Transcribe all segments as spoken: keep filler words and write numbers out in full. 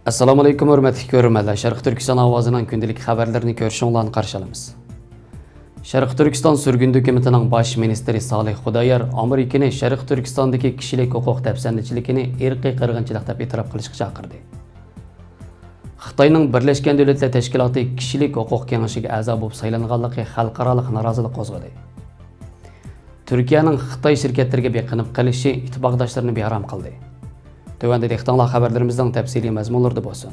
ئەسسالامۇئەلەيكۇم، ھۆرمەتلىك كۆرۈرمەنلەر. شەرقىي تۈركىستان ئاۋازىنىڭ كۈندىلىك خەۋەرلىرىنى كۆرۈشۈڭلارنى قارشى ئالىمىز. شەرقىي تۈركىستان سۈرگۈندە ھۆكۈمىتىنىڭ باش مىنىستىرى سالىھ خۇدايار ئامېرىكىنى شەرقىي تۈركىستاندىكى كىشىلىك ھوقۇق دەپسەندىچىلىكىنى ئىرقىي قىرغىنچىلىق دەپ ئېتىراپ قىلىشقا چاقىردى. خىتاينىڭ بىرلەشكەن دۆلەتلەر تەشكىلاتى كىشىلىك ھوقۇق كېڭىشىگە ئەزا بولۇپ سايلانغانلىقى خەلقئارالىق نارازىلىق قوزغىدى. تۈركىيەنىڭ خىتاي شىركەتلىرىگە بېقىنىپ قېلىشى ئىتتىپاقداشلىرىنى بىئارام قىلدى. تۆۋەندە دىققىتىڭلار خەۋەرلىرىمىزنىڭ تەپسىلىي مەزمۇنلىرىدا بولسۇن.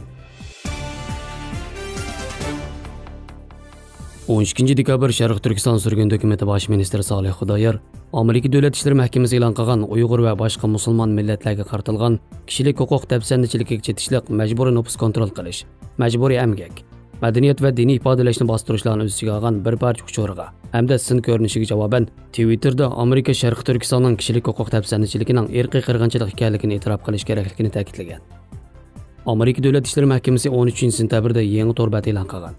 ئون ئىككىنچى دېكابىر شەرقىي تۈركىستان سۈرگۈندە ھۆكۈمىتى باش مىنىستىرى سالىھ خۇدايار ئامېرىكا دۆلەت ئىشلىرى مەھكىمىسى ئېلان قىلغان ئۇيغۇر ۋە باشقا مۇسۇلمان مىللەتلەرگە قارىتىلغان كىشىلىك ھوقۇق دەپسەندىچىلىكىگە چېتىشلىق مەجبۇرىي نوپۇس كونترول قىلىش، مەجبۇرىي ئەمگەك، مەدەنىيەت ۋە دىنىي ئىپادىلەشنى باستۇرۇشلارنى ئۆز ئىچىگە ئالغان بىر پارچە ئۇچۇرىغا ھەمدە سىن كۆرۈنۈشىگە جاۋابەن، تىۋىتتېردا ئامېرىكا شەرقىي تۈركىستاننىڭ كىشىلىك ھوقۇق دەپسەندىچىلىكىنىڭ ئىرقىي قىرغىنچىلىق ئىكەنلىكىنى ئېتىراپ قىلىش كېرەكلىكىنى تەكىتلىگەن. ئامېرىكا دۆلەت ئىشلىرى مەھكىمىسى ئون ئۈچىنچى سېنتەبىردە يېڭى تور بەت ئېلان قىلغان.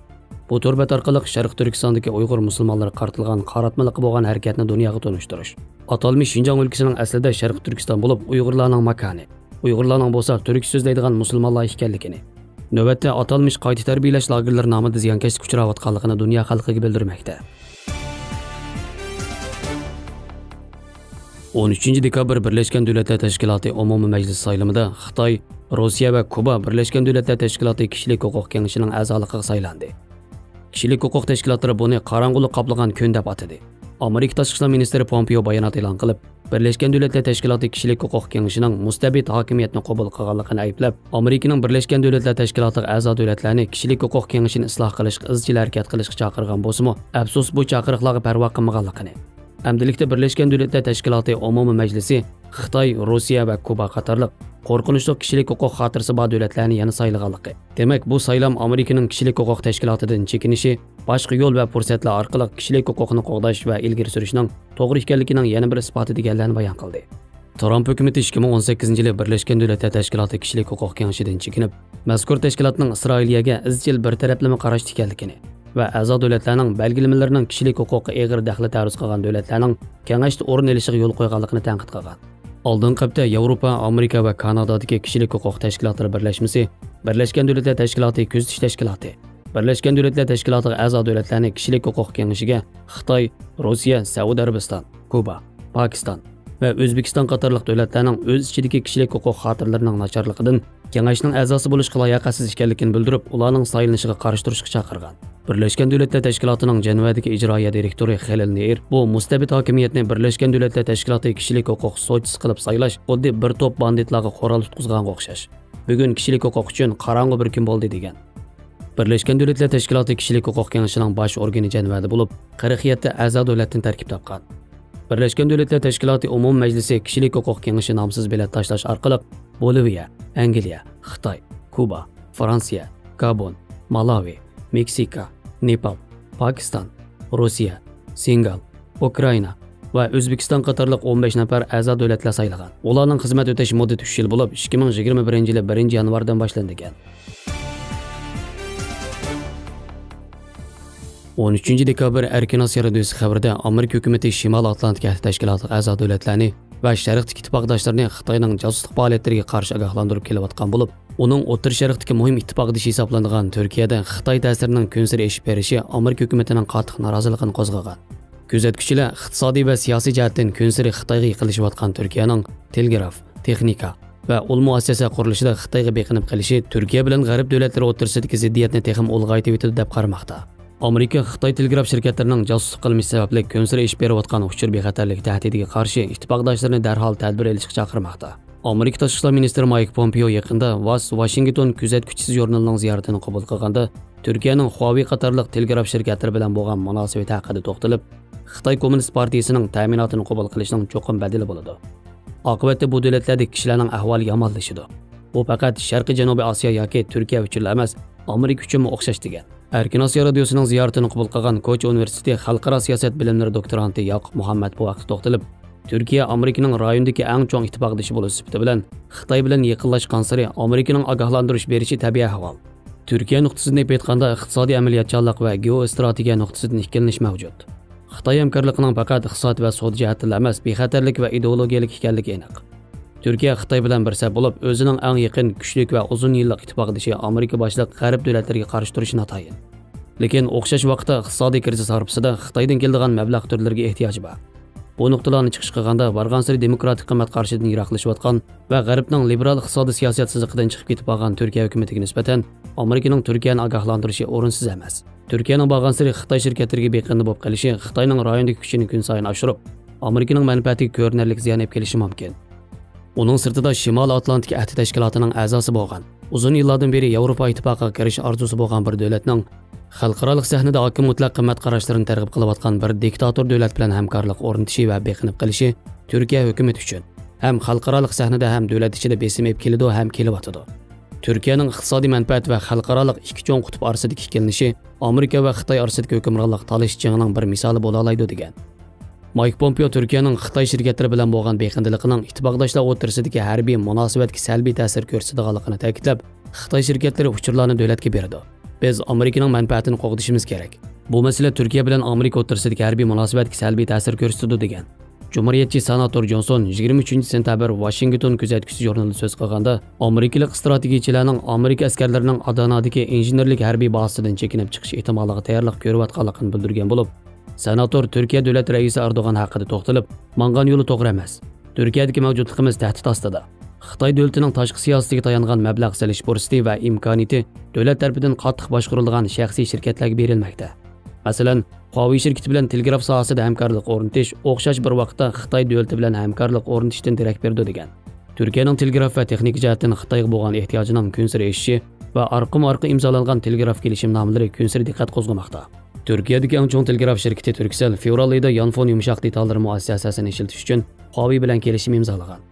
بۇ تور بەت ئارقىلىق شەرقىي تۈركىستاندىكى ئۇيغۇر مۇسۇلمانلىرىغا قارىتىلغان قاراتمىلىققا بولغان ھەرىكەتنى دۇنياغا تونۇشتۇرۇش، ئاتالمىش شىنجاڭ ئۆلكىسىنىڭ ئەسلىدە شەرقىي تۈركىستان بولۇپ، ئۇيغۇرلارنىڭ ماكانى، ئۇيغۇرلارنىڭ بولسا تۈركچە سۆزلەيدىغان مۇسۇلمانلار ئىكەنلىكىنى، نۆۋەتتە ئاتالمىش قايتا تەربىيەلەش لاگېرلىرى نامىدا زىيانكەشلىككە ئۇچراۋاتقانلىقىنى دۇنيا خەلقىگە بىلدۈرمەكتە. ئون ئۈچىنچى دېكابىر بىرلەشكەن دۆلەتلەر تەشكىلاتى ئومۇمىي مەجلىسى سايلىمىدا خىتاي، روسىيە ۋە كۇبا بىرلەشكەن دۆلەتلەر تەشكىلاتى كىشىلىك ھوقۇق كېڭىشىنىڭ ئەزالىقىغا سايلاندى. كىشىلىك ھوقۇق تەشكىلاتلىرى بۇنى قاراڭغۇلۇق قاپلىغان كۈن دەپ ئاتىدى. ئامېرىكا تاشقى ئىشلار مىنىستىرى پومپېئو بايانات ئېلان قىلىپ، بىرلەشكەن دۆلەتلەر تەشكىلاتى كىشىلىك ھوقۇق كېڭىشىنىڭ مۇستەبىت ھاكىمىيەتنى قوبۇل قىلغانلىقىنى ئەيىبلەپ، ئامېرىكىنىڭ بىرلەشكەن دۆلەتلەر تەشكىلاتىغا ئەزا دۆلەتلەرنى كىشىلىك ھوقۇق كېڭىشىنى ئىسلاھ قىلىشقا ئىزچىل ھەرىكەت قىلىشقا چاقىرغان بولسىمۇ، ئەپسۇس، بۇ چاقىرىقلارغا پەرۋا قىلمىغانلىقىنى، ئەمدىلىكتە بىرلەشكەن دۆلەتلەر تەشكىلاتى ئومۇمىي مەجلىسى خىتاي، روسىيە ۋە كۇبا قاتارلىق قورقۇنچلۇق كىشىلىك ھوقۇق خاتىرىسى بار دۆلەتلەرنى يەنە سايلىغانلىقى. دېمەك، بۇ سايلام ئامېرىكىنىڭ كىشىلىك ھوقۇق تەشكىلاتىدىن چېكىنىشى، باشقا يول ۋە پۇرسەتلەر ئارقىلىق كىشىلىك ھوقۇقنى قوغداش ۋە ئىلگىرى سۈرۈشنىڭ توغرا ئىكەنلىكىنىڭ يەنە بىر ئىسپاتى دېگەنلەرنى بايان قىلدى. ترامپ ھۆكۈمىتى ئىككى مىڭ ئون سەككىزىنچى يىلى بىرلەشكەن دۆلەتلەر تەشكىلاتى كىشىلىك ھوقۇق كېڭىشىدىن چېكىنىپ، مەزكۇر تەشكىلاتنىڭ ئىسرائىلىيەگە ئىزچىل بىر تەرەپلىمە قاراشتا ئىكەنلىكىنى ۋە ئەزا دۆلەتلەرنىڭ بەلگىلىمىلىرىنىڭ كىشىلىك ھوقۇققا ئېغىر دەخلى تەرۇز قىلغان دۆلەتلەرنىڭ كېڭەشتە ئورۇن ئېلىشىغا يول قويغانلىقىنى تەنقىد قىلغان. ئالدىنقى ھەپتە ياۋروپا، ئامېرىكا ۋە كانادادىكى كىشىلىك ھوقۇق تەشكىلاتلىرى بىرلەشمىسى بىرلەشكەن دۆلەتلەر تەشكىلاتى كۆزىتىش تەشكىلاتى، بىرلەشكەن دۆلەتلەر تەشكىلاتىغا ئەزا دۆلەتلەرنى كىشىلىك ھوقۇق كېڭىشىگە خىتاي، روسىيە، سەئۇدى ئەرەبىستان، كۇبا، پاكىستان ۋە ئۆزبېكىستان قاتارلىق دۆلەتلەرنىڭ ئۆز ئىچىدىكى كىشىلىك ھوقۇق خاتىرىلىرىنىڭ ناچارلىقىدىن كېڭەشنىڭ ئەزاسى بولۇشقا لاياقەتسىز ئىكەنلىكىنى بىلدۈرۈپ، ئۇلارنىڭ سايلىنىشىغا قارشى تۇرۇشقا چاقىرغان. بىرلەشكەن دۆلەتلەر تەشكىلاتىنىڭ جەنۋەدىكى ئىجرائىيە دىرېكتورى خېلىل نېئىر بۇ مۇستەبىت ھاكىمىيەتنى بىرلەشكەن دۆلەتلەر تەشكىلاتى كىشىلىك ھوقۇق سوتچىسى قىلىپ سايلاش خۇددى بىر توپ باندىتلارغا قورال تۇتقۇزغانغا ئوخشاش. بۈگۈن كىشىلىك ھوقۇق ئۈچۈن قاراڭغۇ بىر كۈن بولدى، دېگەن. بىرلەشكەن دۆلەتلەر تەشكىلاتى كىشىلىك ھوقۇق كېڭىشىنىڭ باش ئورگىنى جەنۋەدە بولۇپ، قىرىق يەتتە ئەزا دۆلەتتىن تەركىب تاپقان. بىرلەشكەن دۆلەتلەر تەشكىلاتى ئومۇمىي مەجلىسى كىشىلىك ھوقۇق كېڭىشى نامسىز بېلەت تاشلاش ئارقىلىق بولىۋىيە، ئەنگلىيە، خىتاي، كۇبا، فرانسىيە، گابون، مالاۋى، مېكسىكا، نېپال، پاكىستان، روسىيە، سېنېگال، ئۇكرائىنا ۋە ئۆزبېكىستان قاتارلىق ئون بەش نەپەر ئەزا دۆلەتلەر سايلىغان. ئۇلارنىڭ خىزمەت ئۆتەش مۇددىتى ئۈچ يىل بولۇپ، ئىككى مىڭ يىگىرمە بىرىنچى يىلى بىرىنچى يانۋاردىن باشلىنىدىكەن. ئون ئۈچىنچى دېكابىر ئەركىن ئاسىيا رادىيوسى خەۋىرىدە ئامېرىكا ھۆكۈمىتى شىمالىي ئاتلانتىك ئەھدى تەشكىلاتىغا ئەزا دۆلەتلەرنى ۋە شەرقتىكى ئىتتىپاقداشلىرىنى خىتاينىڭ جاسۇسلۇق پائالىيەتلىرىگە قارشى ئاگاھلاندۇرۇپ كېلىۋاتقان بولۇپ، ئۇنىڭ ئوتتۇرا شەرقتىكى مۇھىم ئىتتىپاقدىشى ھېسابلىنىدىغان تۈركىيەدە خىتاي تەسىرىنىڭ كۈنسېرى ئېشىپ بېرىشى ئامېرىكا ھۆكۈمىتىنىڭ قاتتىق نارازىلىقىنى قوزغىغان. كۆزەتكۈچىلەر ئىقتىسادىي ۋە سىياسىي جەھەتتىن كۈنسېرى خىتايغا يېقىنلىشىۋاتقان تۈركىيەنىڭ تېلېگراف، تېخنىكا ۋە ئۇل مۇئەسسەسە قۇرۇلۇشىدا خىتايغا بېقىنىپ قېلىشى تۈركىيە بىلەن غەرب دۆلەتلىرى ئوتتۇرىسىدىكى زىددىيەتنى تېخىمۇ ئۇلغايتىۋېتىدۇ، دەپ قارىماقتا. ئامېرىكا خىتاي تېلېگراف شىركەتلىرىنىڭ جاسۇسلۇق قىلمىشى سەۋەبلىك كۈنسېرى ئېشىپ بېرىۋاتقان ئۇچۇر بىخەتەرلىكى تەھدىتىگە قارشى ئىتتىپاقداشلىرىنى دەرھال تەدبىر ئېلىشقا چاقىرماقتا. ئامېرىكا تاشقى ئىشلار مىنىستىرى مايك پومپېئو يېقىندا ۋاس ۋاشىنگتون كۆزەتكۈچىسى ژۇرنىلىنىڭ زىيارىتىنى قوبۇل قىلغاندا، تۈركىيەنىڭ خۇاۋېي قاتارلىق تېلېگراف شىركەتلىرى بىلەن بولغان مۇناسىۋىتى ھەققىدە توختىلىپ، خىتاي كوممۇنىست پارتىيىسىنىڭ تەمىناتىنى قوبۇل قىلىشنىڭ چوقۇم بەدىلى بولىدۇ. ئاقىۋەتتە بۇ دۆلەتلەردىكى كىشىلەرنىڭ ئەھۋالى يامانلىشىدۇ. بۇ پەقەت شەرقىي جەنۇبىي ئاسىيا ياكى تۈركىيە ئۈچۈنلا ئەمەس، ئامېرىكا ئۈچۈنمۇ ئوخشاش، دېگەن. ئەركىن ئاسىيا رادىيوسىنىڭ زىيارىتىنى قوبۇل قىلغان كوچ ئۇنىۋېرسىتېتى خەلقئارا سىياسەت بىلىملىرى دوكتورانتى ياقۇپ مۇھەممەد بۇ ھەقتە توختىلىپ، تۈركىيە ئامېرىكىنىڭ رايوندىكى ئەڭ چوڭ ئىتتىپاقدىشى بولۇش سۈپىتى بىلەن خىتاي بىلەن يېقىنلاشقانسېرى ئامېرىكىنىڭ ئاگاھلاندۇرۇش بېرىشى تەبىئىي ئەھۋال. تۈركىيە نۇقتىسىدىن ئېيتقاندا، ئىقتىسادىي ئەمەلىيەتچانلىق ۋە گېئوستراتېگىيە نۇقتىسىدىن ئىككىلىنىش مەۋجۇت. خىتاي ھەمكارلىقىنىڭ پەقەت ئىقتىساد ۋە سودا جەھەتتىنلا ئەمەس، بىخەتەرلىك ۋە ئىدېئولوگىيەلىك ئىكەنلىكى ئېنىق. تۈركىيە خىتاي بىلەن بىر سەپ بولۇپ، ئۆزىنىڭ ئەڭ يېقىن، كۈچلۈك ۋە ئۇزۇن يىللىق ئىتتىپاقدىشى ئامېرىكا باشلىق غەرب دۆلەتلىرىگە قارشى تۇرۇشى ناتايىن. لېكىن ئوخشاش ۋاقىتتا ئىقتىسادىي كىرىزىس ھارپىسىدا خىتايدىن كېلىدىغان مەبلەغ تۈرلىرىگە ئېھتىياجى بار. بۇ نۇقتىلارنى چىقىش قىلغاندا، بارغانسېرى دېموكراتىك قىممەت قارىشىدىن يىراقلىشىۋاتقان ۋە غەربنىڭ لىبېرال ئىقتىسادىي سىياسەت سىزىقىدىن چىقىپ كېتىپ بارغان تۈركىيە ھۆكۈمىتىگە نىسبەتەن ئامېرىكىنىڭ تۈركىيەنى ئاگاھلاندۇرۇشى ئورۇنسىز ئەمەس. تۈركىيەنىڭ بارغانسېرى خىتاي شىركەتلىرىگە بېقىندى بولۇپ قېلىشى خىتاينىڭ رايوندىكى كۈچىنى كۈنسايىن ئاشۇرۇپ، ئامېرىكىنىڭ مەنپەئەتىگە كۆرۈنەرلىك زىيان ئېلىپ كېلىشى مۇمكىن. ئۇنىڭ سىرتىدا شىمالىي ئاتلانتىك ئەھدى تەشكىلاتىنىڭ ئەزاسى بولغان، ئۇزۇن يىللاردىن بېرى ياۋروپا ئىتتىپاقىغا كىرىش ئارزۇسى بولغان بىر دۆلەتنىڭ خەلقئارالىق سەھنىدە ھاكىم مۇتلەق قىممەت قاراشلىرىنى تەرغىب قىلىۋاتقان بىر دىكتاتور دۆلەت بىلەن ھەمكارلىق ئورنىتىشى ۋە بېقىنىپ قېلىشى تۈركىيە ھۆكۈمىتى ئۈچۈن ھەم خەلقئارالىق سەھنىدە ھەم دۆلەت ئىچىدە بېسىم ئېلىپ كېلىدۇ ھەم كېلىۋاتىدۇ. تۈركىيەنىڭ ئىقتىسادىي مەنپەئەت ۋە خەلقئارالىق ئىككى چوڭ قۇتۇپ ئارىسىدىكى ئىككىلىنىشى ئامېرىكا ۋە خىتاي ئارىسىدىكى ھۆكۈمرانلىق تالىشىش جېڭىنىڭ بىر مىسالى بولالايدۇ، دېگەن. مايك پومپېئو تۈركىيەنىڭ خىتاي شىركەتلىرى بىلەن بولغان بېقىندىلىقىنىڭ ئىتتىپاقداشلار ئوتتۇرىسىدىكى ھەربىي مۇناسىۋەتكە سەلبىي تەسىر كۆرسىتىدىغانلىقىنى تەكىتلەپ، خىتاي شىركەتلىرى ئۇچۇرلارنى دۆلەتكە بېرىدۇ. بىز ئامېرىكىنىڭ مەنپەئەتىنى قوغدىشىمىز كېرەك. بۇ مەسىلە تۈركىيە بىلەن ئامېرىكا ئوتتۇرىسىدىكى ھەربىي مۇناسىۋەتكە سەلبىي تەسىر كۆرسىتىدۇ، دېگەن. جۇمھۇرىيەتچى سېناتور جونسون يىگىرمە ئۈچىنچى سېنتەبىر ۋاشىنگتون كۆزەتكۈسى ژۇرنىلىدا سۆز قىلغاندا، ئامېرىكىلىق ئىستراتېگىيىچىلەرنىڭ ئامېرىكا ئەسكەرلىرىنىڭ ئادانادىكى ئىنژېنېرلىك ھەربىي بازىسىدىن چېكىنىپ چىقىش ئېھتىمالىغا تەييارلىق كۆرۈۋاتقانلىقىنى بىلدۈرگەن بولۇپ، سېناتور تۈركىيە دۆلەت رەئىسى ئەردوغان ھەققىدە توختىلىپ، ماڭغان يولى توغرا ئەمەس. تۈركىيەدىكى مەۋجۇتلۇقىمىز تەھدىت ئاستىدا. خىتاي دۆلىتىنىڭ تاشقى سىياسىتىگە تايانغان مەبلەغ سېلىش پۇرسىتى ۋە ئىمكانىيىتى دۆلەت تەرىپىدىن قاتتىق باشقۇرۇلىدىغان شەخسىي شىركەتلەرگە بېرىلمەكتە. مەسىلەن، خۇاۋېي شىركىتى بىلەن تېلېگراف ساھەسىدە ھەمكارلىق ئورنىتىش ئوخشاش بىر ۋاقىتتا خىتاي دۆلىتى بىلەن ھەمكارلىق ئورنىتىشتىن دېرەك بېرىدۇ، دېگەن. تۈركىيەنىڭ تېلېگراف ۋە تېخنىكا جەھەتتىن خىتايغا بولغان ئېھتىياجىنىڭ كۈنسېرى ئېشىشى ۋە ئارقىمۇئارقا ئىمزالانغان تېلېگراف كېلىشىمنامىلىرى كۈنسېرى دىققەت قوزغىماقتا. تۈركىيەدىكى ئەڭ چوڭ تېلېگراف شىركىتى تۈركسەل فېۋرال ئېيىدا يانفون يۇمشاق دېتاللىرى مۇئەسسەسەسىنى ئىشلىتىش ئۈچۈن خۇاۋېي بىلەن كېلىشىم ئىمزالىغان.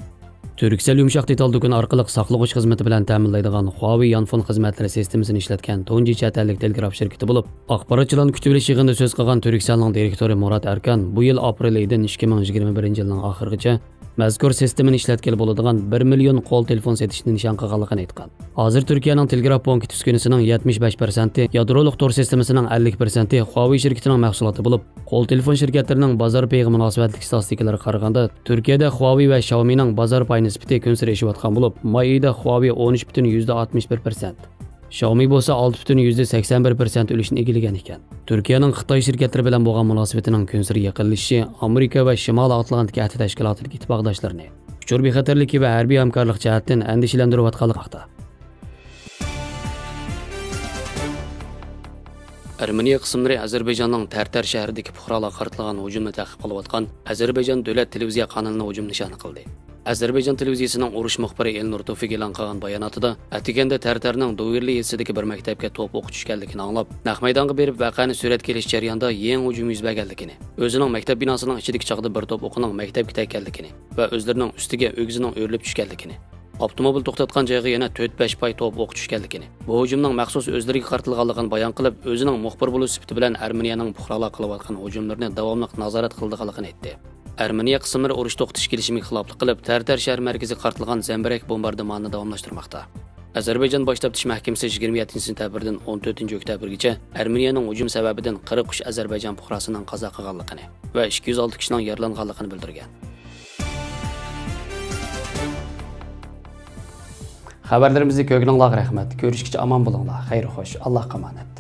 تۈركسەل يۇمشاق دېتال دۇكىنى ئارقىلىق ساقلىغۇچ خىزمىتى بىلەن تەمىنلەيدىغان خۇاۋېي يانفون خىزمەتلىرى سىستېمىسىنى ئىشلەتكەن تۇنجى چەت ئەللىك تېلېگراف شىركىتى بولۇپ، ئاخباراتچىلارنى كۈتۈۋېلىش يىغىنىدا سۆز قىلغان تۈركسەلنىڭ دىرېكتورى مۇرات ئەركان بۇ يىل ئاپرېل ئېيىدىن ئىككى مىڭ يىگىرمە بىرىنچى يىلنىڭ ئاخىرىغىچە مەزكۇر سىستېمىنى ئىشلەتكىلى بولىدىغان بىر مىليون قول تېلېفون سېتىشنى نىشان قىلغانلىقىنى ئېيتقان. ھازىر تۈركىيەنىڭ تېلېگراف بانكىت ئۈسكۈنىسىنىڭ يەتمىش بەش پىرسەنتى، يادرولۇق تور سىستېمىسىنىڭ ئەللىك پىرسەنتى خۇاۋېي شىركىتىنىڭ مەھسۇلاتى بولۇپ، قول تېلېفون شىركەتلىرىنىڭ بازار پېيىغا مۇناسىۋەتلىك ئىستاتىستىكىلىرىغا قارىغاندا، تۈركىيەدە خۇاۋېي ۋە شاۋمىنىڭ بازار پاي نىسبىتى كۈنسېرى ئېشىۋاتقان بولۇپ، ماي ئېيىدا خۇاۋېي ئون ئۈچ پۈتۈن يۈزدە ئاتمىش بىر پىرسەنت، شاۋمى بولسا ئالتە پۈتۈن يۈزدە سەكسەن بىر پىرسەنت ئۈلۈشنى ئىگىلىگەن ئىكەن. تۈركىيەنىڭ خىتاي شىركەتلىرى بىلەن بولغان مۇناسىۋىتىنىڭ كۈنسېرى يېقىنلىشىشى ئامېرىكا ۋە شىمالىي ئاتلانتىك ئەھدى تەشكىلاتىدىكى ئىتتىپاقداشلىرىنى ئۇچۇر بىخەتەرلىكى ۋە ھەربىي ھەمكارلىق جەھەتتىن ئەندىشىلەندۈرۈۋاتقانلىقى ھەقتە. ئەرمېنىيە قىسىملىرى ئەزەربەيجاننىڭ تەرتەر شەھىرىدىكى پۇقرالارغا قارىتىلغان ھۇجۇمنى تەقىب قىلىۋاتقان ئەزەربەيجان دۆلەت تېلېۋىزىيە قانىلىنى ھۇجۇم نىشانى قىلدى. ئەزەربەيجان تېلېۋىزىيىسىنىڭ ئۇرۇش مۇخبىرى ئېلنۇر توفىق ئېلان قىلغان باياناتىدا، ئەتىگەندە تەرتەرنىڭ دوۋېرلى يېزىسىدىكى بىر مەكتەپكە توپ ئوقى چۈشكەنلىكىنى ئاڭلاپ، نەق مەيدانغا بېرىپ ۋەقەنى سۈرەتكە ئېلىش جەريانىدا يېڭى ھۇجۇم يۈز بەرگەنلىكىنى، ئۆزىنىڭ مەكتەپ بىناسىنىڭ ئىچىدىكى چاغدا بىر توپ ئوقىنىڭ مەكتەپكە تەگكەنلىكىنى ۋە ئۆزلىرىنىڭ ئۈستىگە ئۆگزىنىڭ ئۆرۈلۈپ چۈشكەنلىكىنى، ئاپتوموبىل توختاتقان جايغا يەنە تۆت-بەش پاي توپ ئوقى چۈشكەنلىكىنى، بۇ ھۇجۇمنىڭ مەخسۇس ئۆزلىرىگە قارىتىلغانلىقىنى بايان قىلىپ، ئۆزىنىڭ مۇخبىر بولۇش سۈپىتى بىلەن ئەرمېنىيەنىڭ پۇقرالارغا قىلىۋاتقان ھۇجۇملىرىنى داۋاملىق نازارەت قىلىدىغانلىقىنى ئېيتتى. ئەرمېنىيە قىسىملىرى ئۇرۇش توختىتىش كېلىشىمىگە خىلاپلىق قىلىپ، تەرتەر شەھەر مەركىزىگە قارىتىلغان زەمبىرەك بومباردىمانىنى داۋاملاشتۇرماقتا. ئەزەربەيجان باش تەپتىش مەھكىمىسى يىگىرمە يەتتىنچى سېنتەبىردىن ئون تۆتىنچى ئۆكتەبىرگىچە ئەرمېنىيەنىڭ ھۇجۇم سەۋەبىدىن قىرىق ئۈچ ئەزەربەيجان پۇقراسىنىڭ قازا قىلغانلىقىنى ۋە ئىككى يۈز ئالتە كىشىنىڭ يارىلانغانلىقىنى بىلدۈرگەن. خەۋەرلىرىمىزنى كۆرگىنىڭلارغا رەھمەت. كۆرۈشكىچە ئامان بولۇڭلار. خەير خوش. ئاللاھقا ئامانەت.